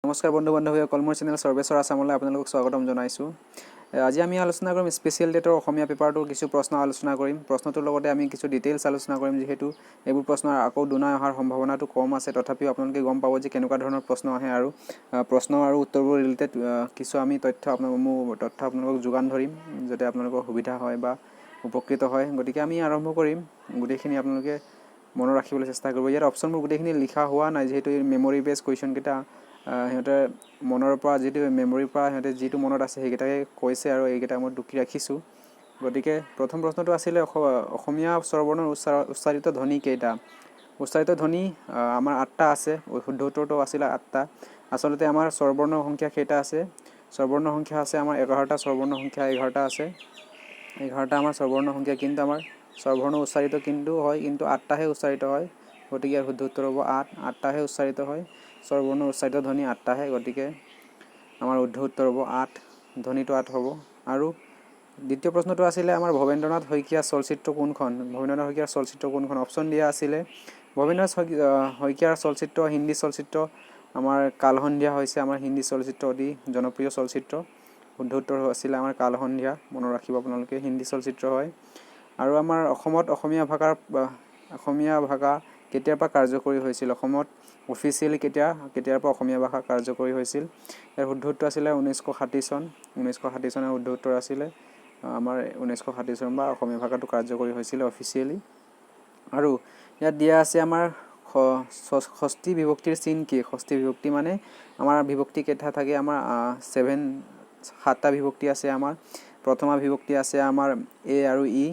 নমস্কাৰ বন্ধু বান্ধৱীসকল, মোৰ চেনেল সৰ্বেশ্বৰ আছামলৈ আপোনালোকক স্বাগতম জনাইছোঁ। আজি আমি আলোচনা কৰিম স্পেচিয়েল টেটৰ অসমীয়া পেপাৰটোৰ কিছু প্ৰশ্ন আলোচনা কৰিম। প্ৰশ্নটোৰ লগতে আমি কিছু ডিটেইলছ আলোচনা কৰিম। যিহেতু এইবোৰ প্ৰশ্ন আকৌ দুনাই অহাৰ সম্ভাৱনাটো কম আছে, তথাপিও আপোনালোকে গম পাব যে কেনেকুৱা ধৰণৰ প্ৰশ্ন আহে আৰু প্ৰশ্ন আৰু উত্তৰবোৰ ৰিলেটেড কিছু আমি তথ্য আপোনালোক মোৰ তথ্য আপোনালোকক যোগান ধৰিম, যাতে আপোনালোকৰ সুবিধা হয় বা উপকৃত হয়। গতিকে আমি আৰম্ভ কৰিম। গোটেইখিনি আপোনালোকে মনত ৰাখিবলৈ চেষ্টা কৰিব। ইয়াত অপশ্যনবোৰ গোটেইখিনি লিখা হোৱা নাই, যিহেতু মেমৰি বেছ কুৱেশ্যনকেইটা সিহঁতে মনৰ পৰা যিটো মেমৰিৰ পৰা সিহঁতে যিটো মনত আছে, সেইকেইটাকে কৈছে আৰু এইকেইটা মই টুকি ৰাখিছোঁ। গতিকে প্ৰথম প্ৰশ্নটো আছিলে, অসমীয়া স্বৰবৰ্ণৰ উচ্চাৰিত ধ্বনি কেইটা? উচ্চাৰিত ধ্বনি আমাৰ আঠটা আছে। শুদ্ধ উত্তৰটো আছিলে আঠটা। আচলতে আমাৰ স্বৰবৰ্ণৰ সংখ্যা কেইটা আছে? স্বৰবৰ্ণৰ সংখ্যা আছে আমাৰ 11টা। স্বৰবৰ্ণৰ সংখ্যা 11টা আছে। 11টা আমাৰ স্বৰবৰ্ণৰ সংখ্যা, কিন্তু আমাৰ স্বৰবৰ্ণ উচ্চাৰিত কিন্তু হয়, কিন্তু আঠটাহে উচ্চাৰিত হয়। গতিকে ইয়াৰ শুদ্ধ উত্তৰ হ'ব আঠ। আঠটাহে উচ্চাৰিত হয়। স্বৰবৰ্ণৰ উচ্চাৰিত ধ্বনি আঠটাহে। গতিকে আমাৰ শুদ্ধ উত্তৰ হ'ব আঠ। ধ্বনিটো আঠ হ'ব। আৰু দ্বিতীয় প্ৰশ্নটো আছিলে আমাৰ, ভৱেন্দ্ৰনাথ শইকীয়া চলচ্চিত্ৰ কোনখন? ভৱেন্দ্ৰনাথ শইকীয়াৰ চলচ্চিত্ৰ কোনখন? অপশ্যন দিয়া আছিলে। ভৱেন্দ্ৰনাথ শইকীয়াৰ চলচ্চিত্ৰ, হিন্দী চলচ্চিত্ৰ আমাৰ কালসন্ধ্যা হৈছে আমাৰ হিন্দী চলচ্চিত্ৰ, অতি জনপ্ৰিয় চলচ্চিত্ৰ। শুদ্ধ উত্তৰ আছিলে আমাৰ কালসন্ধ্যা। মনত ৰাখিব আপোনালোকে, হিন্দী চলচ্চিত্ৰ হয়। আৰু আমাৰ অসমত অসমীয়া ভাষা কেতিয়াৰ পৰা কাৰ্যকৰী হৈছিল? অসমত অফিচিয়েলি কেতিয়াৰ পৰা অসমীয়া ভাষা কাৰ্যকৰী হৈছিল? ইয়াৰ শুদ্ধ উত্তৰ আছিলে 1960 চন। 1960 চনৰ শুদ্ধ উত্তৰ আছিলে আমাৰ 1960 চন বা অসমীয়া ভাষাটো কাৰ্যকৰী হৈছিলে অফিচিয়েলি। আৰু ইয়াত দিয়া আছে আমাৰ ষষ্ঠী বিভক্তিৰ চিন কি? ষষ্ঠী বিভক্তি মানে আমাৰ বিভক্তি কেইটা থাকে? আমাৰ ছেভেন, সাতটা বিভক্তি আছে আমাৰ। প্ৰথমা বিভক্তি আছে আমাৰ এ আৰু ই।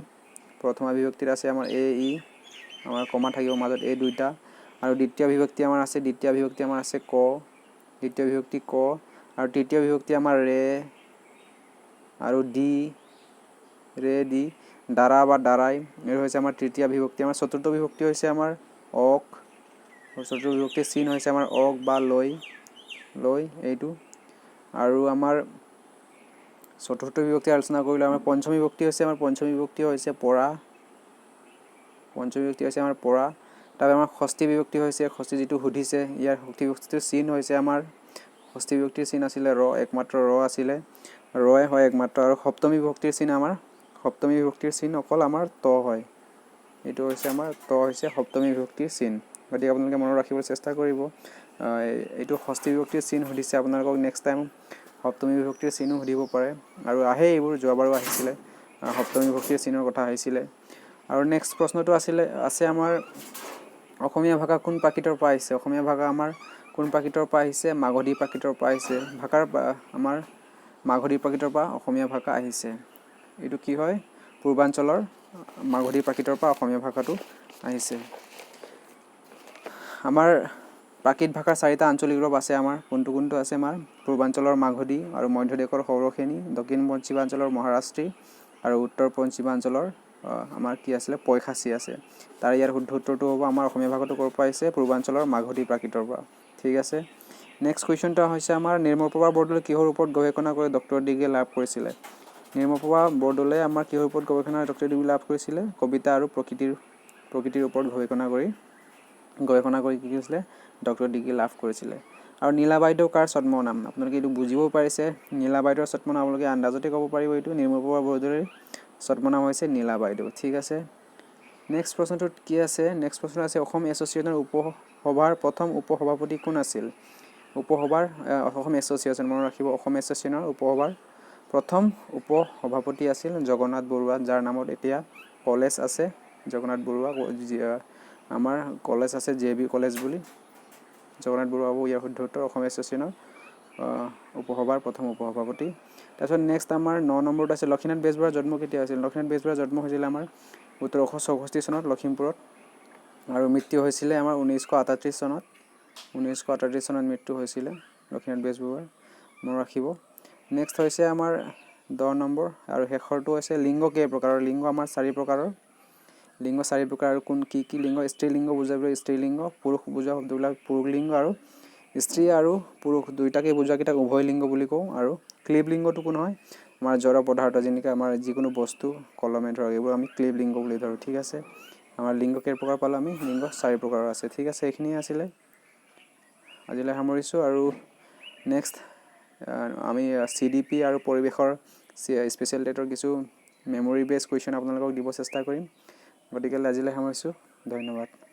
প্ৰথমা বিভক্তিত আছে আমাৰ এ, ই, আমাৰ কমা থাকিব মাজত, এই দুইটা। আৰু দ্বিতীয় বিভক্তি আমাৰ আছে, দ্বিতীয় বিভক্তি আমাৰ আছে ক, দ্বিতীয় বিভক্তি ক। আৰু তৃতীয় বিভক্তি আমাৰ ৰে আৰু দি, ৰে, দি, দ্বাৰা বা দ্বাৰাই। এই হৈছে আমাৰ তৃতীয় বিভক্তি। আমাৰ চতুৰ্থ বিভক্তি হৈছে আমাৰ অক। চতুৰ্থ বিভক্তিৰ চিন হৈছে আমাৰ অক বা লৈ, লৈ এইটো। আৰু আমাৰ চতুৰ্থ বিভক্তি আলোচনা কৰিলোঁ। আমাৰ পঞ্চমী বিভক্তি হৈছে, আমাৰ পঞ্চমী বিভক্তি হৈছে পৰা। পঞ্চমী বিভক্তি হৈছে আমাৰ পৰা। তাৰপৰা আমাৰ ষষ্ঠী বিভক্তি হৈছে, ষষ্ঠী যিটো সুধিছে, ইয়াৰ ষষ্ঠী বিভক্তিৰ চিন হৈছে আমাৰ, ষষ্ঠী বিভক্তিৰ চিন আছিলে ৰ, একমাত্ৰ ৰ আছিলে, ৰয়ে হয় একমাত্ৰ। আৰু সপ্তমী বিভক্তিৰ চিন আমাৰ, সপ্তমী বিভক্তিৰ চিন অকল আমাৰ ত হয়। এইটো হৈছে আমাৰ ত হৈছে সপ্তমী বিভক্তিৰ চিন। গতিকে আপোনালোকে মনত ৰাখিবলৈ চেষ্টা কৰিব। এইটো ষষ্ঠী বিভক্তিৰ চিন সুধিছে আপোনালোকক, নেক্সট টাইম সপ্তমী বিভক্তিৰ চিনো সুধিব পাৰে। আৰু আহে এইবোৰ, যোৱাবাৰো আহিছিলে, সপ্তমী বিভক্তিৰ চিনৰ কথা আহিছিলে। আৰু নেক্সট প্ৰশ্নটো আছিলে, আছে আমাৰ, অসমীয়া ভাষা কোন প্ৰাকৃতৰ পৰা আহিছে? অসমীয়া ভাষা আমাৰ কোন প্ৰাকৃতৰ পৰা আহিছে? মাগধী প্ৰাকৃতৰ পৰা আহিছে। ভাষাৰ আমাৰ মাগধী প্ৰাকৃতৰ পৰা অসমীয়া ভাষা আহিছে। এইটো কি হয়? পূৰ্বাঞ্চলৰ মাগধী প্ৰাকৃতৰ পৰা অসমীয়া ভাষাটো আহিছে। আমাৰ প্ৰাকৃত ভাষাৰ চাৰিটা আঞ্চলিক ৰূপ আছে আমাৰ। কোনটো কোনটো আছে? আমাৰ পূৰ্বাঞ্চলৰ মাগধী আৰু মধ্যদেশৰ সৌৰসেনী, দক্ষিণ পশ্চিমাঞ্চলৰ মহাৰাষ্ট্ৰী আৰু উত্তৰ পশ্চিমাঞ্চলৰ আমাৰ কি আছিলে? পৈশাচী আছে। তাৰ ইয়াৰ শুদ্ধ উত্তৰটো হ'ব আমাৰ অসমীয়া ভাষাটো ক'ৰ পৰা আহিছে? পূৰ্বাঞ্চলৰ মাগধী প্ৰাকৃতৰ পৰা। ঠিক আছে। নেক্সট কুৱেশ্যনটো হৈছে আমাৰ, নিৰ্মলপ্ৰভা বৰদলৈ কিহৰ ওপৰত গৱেষণা কৰি ডক্টৰ ডিগ্ৰী লাভ কৰিছিলে? নিৰ্মলপ্ৰভা বৰদলৈয়ে আমাৰ কিহৰ ওপৰত গৱেষণা ডক্টৰ ডিগ্ৰী লাভ কৰিছিলে? কবিতা আৰু প্ৰকৃতিৰ ওপৰত গৱেষণা কৰি কি কৰিছিলে? ডক্টৰ ডিগ্ৰী লাভ কৰিছিলে। আৰু নীলা বাইদেউ কাৰ ছদ্মনাম? আপোনালোকে এইটো বুজিবও পাৰিছে। নীলা বাইদেউৰ ছদ্মনাম আপোনালোকে আন্দাজতে ক'ব পাৰিব। এইটো নিৰ্মলপ্ৰভা বৰদলৈৰ ছদ্মনাম হৈছে নীলা বাইদেউ। ঠিক আছে। নেক্সট প্ৰশ্নটোত কি আছে? নেক্সট প্ৰশ্ন আছে, অসম এছ'চিয়েশ্যনৰ উপসভাৰ প্ৰথম উপসভাপতি কোন আছিল? উপসভাৰ, অসম এছ'চিয়েশ্যন, মনত ৰাখিব, অসম এছ'চিয়েশ্যনৰ উপসভাৰ প্ৰথম উপসভাপতি আছিল জগন্নাথ বৰুৱা, যাৰ নামত এতিয়া কলেজ আছে। জগন্নাথ বৰুৱা, আমাৰ কলেজ আছে জে বি কলেজ বুলি। জগন্নাথ বৰুৱা হ'ব ইয়াৰ শুদ্ধ উত্তৰ, অসম এছ'চিয়েশ্যনৰ উপসভাৰ প্ৰথম উপসভাপতি। তাৰপিছত নেক্সট আমাৰ ন নম্বৰটো আছে, লক্ষ্মীনাথ বেজবৰুৱাৰ জন্ম কেতিয়া হৈছিল? লক্ষ্মীনাথ বেজবৰুৱাৰ জন্ম হৈছিল আমাৰ 1864 চনত লখিমপুৰত আৰু মৃত্যু হৈছিলে আমাৰ 1938 চনত। 1938 চনত মৃত্যু হৈছিলে লক্ষ্মীনাথ বেজবৰুৱাৰ, মনত ৰাখিব। নেক্সট হৈছে আমাৰ 10 নম্বৰ আৰু শেষৰটো হৈছে, লিংগ কেই প্ৰকাৰৰ? লিংগ আমাৰ চাৰি প্ৰকাৰৰ। লিংগ চাৰি প্ৰকাৰ আৰু কোন কি কি লিংগ? স্ত্ৰীলিংগ বুজাবলৈ স্ত্ৰীলিংগ, পুৰুষ বুজোৱা শব্দবিলাক পুৰুষলিংগ আৰু স্ত্ৰী আৰু পুৰুষ দুয়োটাকে বুজোৱাকেইটাক উভয় লিংগ বুলি কওঁ। আৰু ক্লীব লিংগটো কোন হয়? আমাৰ জড় পদাৰ্থ, যেনেকৈ আমাৰ যিকোনো বস্তু, কলমে ধৰক, এইবোৰ আমি ক্লীব লিংগ বুলি ধৰোঁ। ঠিক আছে। আমাৰ লিংগ কেই প্ৰকাৰ পালোঁ আমি? লিংগ চাৰি প্ৰকাৰৰ আছে। ঠিক আছে, এইখিনিয়ে আছিলে। আজিলৈ সামৰিছোঁ আৰু নেক্সট আমি চিডিপি আৰু পৰিৱেশৰ স্পেচিয়েল টেটৰ কিছু মেমৰি বেছ কুৱেশ্যন আপোনালোকক দিব চেষ্টা কৰিম। গতিকে আজিলৈ সামৰিছোঁ, ধন্যবাদ।